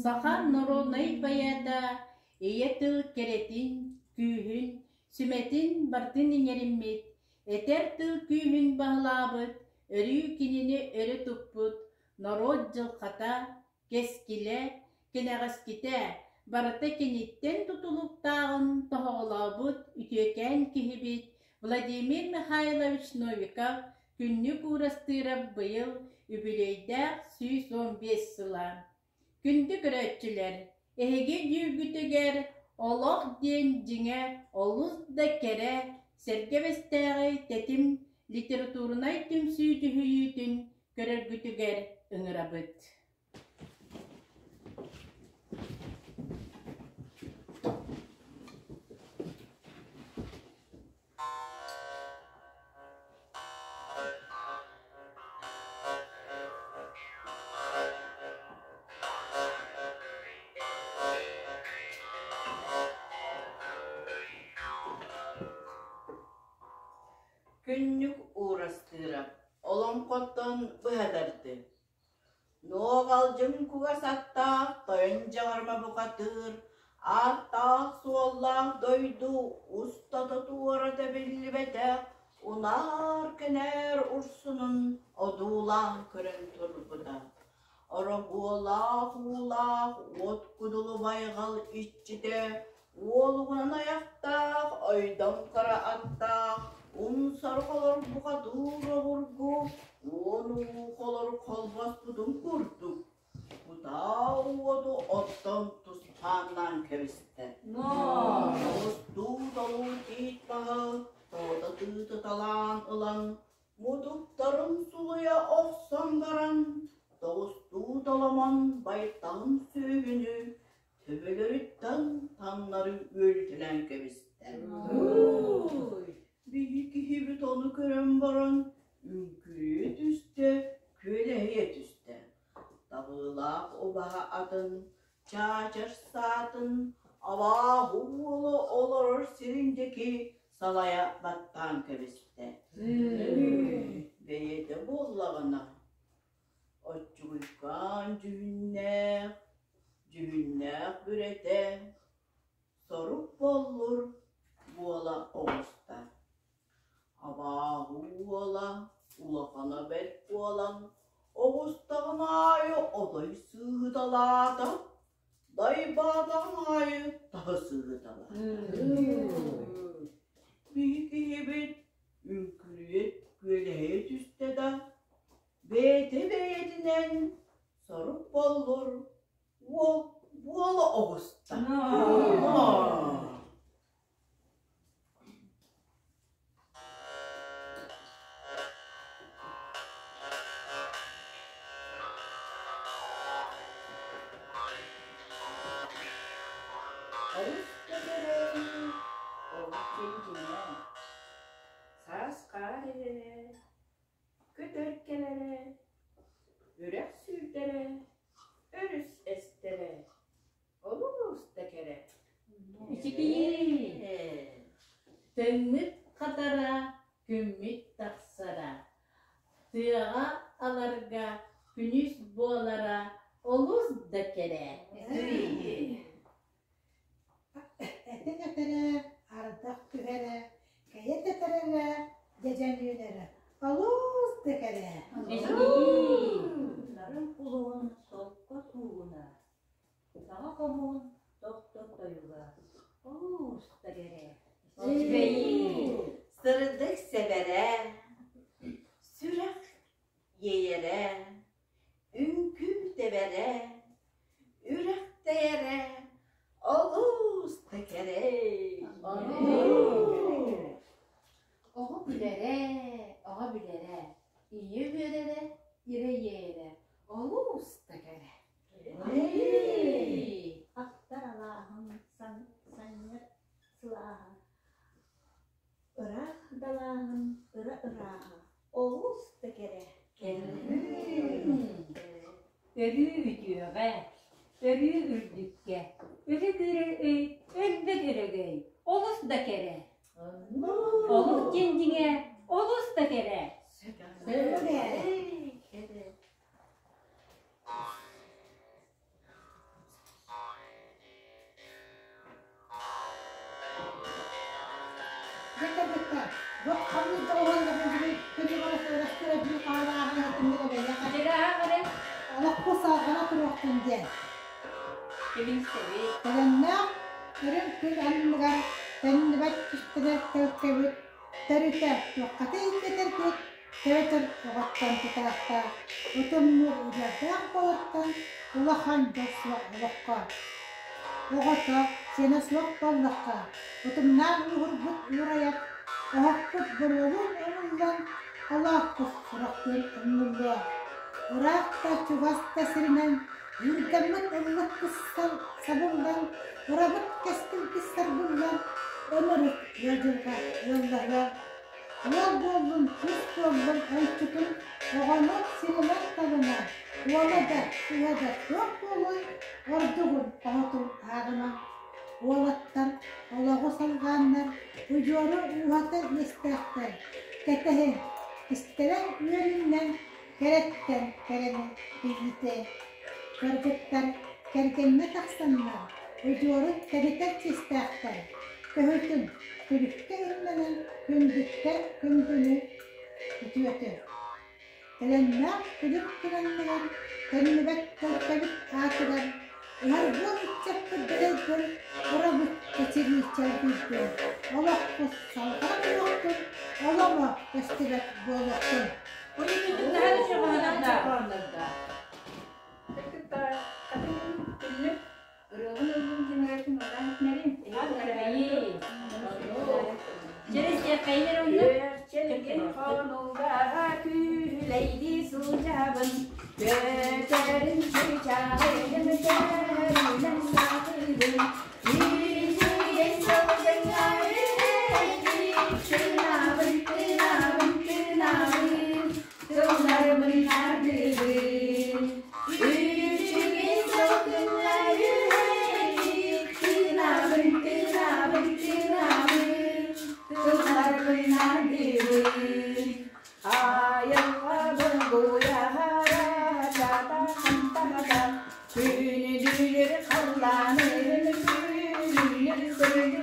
Саха норуодунай поэта ийэ тыл кэрэтин, күүһүн, сүмэтин барытын иҥэриммит, этэр тыл күүһүн баһылаабыт, өрүү кинини өрө туппут норуот дьылҕата, кэскилэ, кэнэҕэскитэ барыта киниттэн тутулуктааҕын тоһоҕолообут үтүөкээн киһибит Владимир Михайлович Новиков Күннүк Уурастыырап быйыл үбүлүөйдээх 115 сыла. Күндү көрөөччүлэр, эһиги дьүүлгүтүгэр олох диэн дьиҥэ олус да кэрэ, сэргэ бэстээҕи тэтим литературнай түмсүү дьүһүйүүтүн көрөргүтүгэр ыҥырабыт. Күннүк Уурастыырап олоҥхоттон быһа тардыы Нуоҕалдьын кугас аттаах тойон дьаҕарма бухатыыр, ааттаах-суоллаах дойду устата-туората биллибэтэх унаар-кэнээр урсунун одуулаан көрөн турбута. Ороһуолаах уулаах уот кудулу байҕал иччитэ Уолугунан айахтаах, ойдом хара аттаах, умсар холор бухатыыр обургу, уон уу холор холбоспутун курдук, кутаа уоту оттон тусхааннаан кэбистэ. Тоҕустуу толуу тиит маһы тоҕута тыытыталаан ылан, мутуктарын сулуйа охсон баран, тоҕустуу толомон байталын сүөһүнү Төбөлөрүттэн таҥнары үөлүтэлээн кэбистэ. Биһи киһибит ону көрөн баран үҥкүрүйэ түстэ, күөлэһийэ түстэ. Табыылаах убаһа атын, чаачар саатын, абааһы уола олорор сирин диэки салайа баттаан кэбистэ. Бэйэтэ буоллаҕына, Оччугуйкаан дьүһүннээх, дьүһүннээх бүрэтэ, сорук боллур буола оҕуста. Абааһы уола улахана бэрт буолан, оҕустаҕын аайы отой сыыһыталаата, дайбаатаҕын аайы таһы сыыһыталаата. Биһи киһибит үҥкүрүйэ күөлэһийэ түстэ да, Бэйэтэ бэйэтинэн сорук боллур уол буола оҕуста. Олус да кэрэй, олус дьиҥ-дьиҥэ, саас хаар ирэрэ, Көтөр кэлэрэ, үрэх сүүрдэрэ, өрүс эстэрэ олус да кэрэ. Үчүгэй! Тыҥмыт хатара, күммүт тахсара, тыаҕа аларга күнүс буолара олус да кэрэ. Этиҥ этэрэ, ардах түһэрэ, кэйэ тэтэрэрэ, дьэдьэн үүнэрэ олус да кэрэ. Нарын кулуһун солко суугуна, саҥа хомуһун тохтор тойуга олус да кэрэ. Сырдык сэбэрэ, сүрэх иэйэрэ, үҥкүү тэбэрэ, үрэх тэйэрэ олус да кэрэ. Оҕо күлэрэ. Оҕо билэрэ, ийэ үөрэрэ, ирэ иэйэрэ олус да кэрэ. Ахтар алааһын санньыар сылааһа, ыраах далааһын ыра ырааһа олус да кэрэ. Өрүү үтүөҕэ, өрүү үрдүккэ, өрө күүрэр өй өлбөт өрөгөй, олус да кэрэ. Олус диэн дьиҥэ, олус да кэрэ. Олохпу салҕана туруохтун диэн. Төлөннөөх үрүҥ күн анныгар төннүбэт түстэнэр төлкөбүт төрүтэ туоххата иитэтэрбит Петр оҕоттон тутаахтаах, утумнуур удьуордаах буолуттан улахан дьол суох олоххо. Оҕото сиэнэ суох буоллахха, утумнаах ууһурбут уурайар, оһохпут буруолуун умуллан, олоохпут сурахтыын умнуллуо. Ыраах да чугас да сиринэн ыырдаммыт ыллыкпыт сабыллан, ырабыт кэскилбит сарбыллан, ынырык ыа дьылҕа ыаллаһыа. Уол буоллун, кыыс буоллун онтукун оҕону сиринэн талына, уола да, кыыһа да туох буолуой, ордугун оҕотун ааҕыма. Уолаттар олоҕу салҕааннар, удьуору ууһата иэстээхтэр, кэтэһин, кистэлэҥ үөрүүнэн кэрэттэн кэрэни билиитэ. Кыргыттар кэргэҥҥэ тахсаннар, удьуорун тэнитэр чиэстээхтэр, көһүтүн күлүккэ имнэнэн күндүттэн күндүнү үтүөтү. Төлөннөөх күлүк күлэннэрэр, төннүбэт төлкөбүт аатыгар, ыһарбыал ыччаппыт дэлэйгин, ырабыт чэчирии чэлгийдин, олохпут салҕана туруохтун, оломо көстүбэт буолуохтун. Күүлэйдии сылдьабын, көтөрүн чыычааҕын көтөрүнэн саатыыбын. Үчүгэй сылгыҥҥа тыынабын, тыынабын, тыынабын, тылларбын нардыыбын. Үчүгэй сылгыҥҥа тыынабын, тыынабын, тыынабын, тылларбын нардыыбын. Айылҕа долгуйаһара чата хантаһата, күнүдүлүр халлаанын күнүнүр сөрү.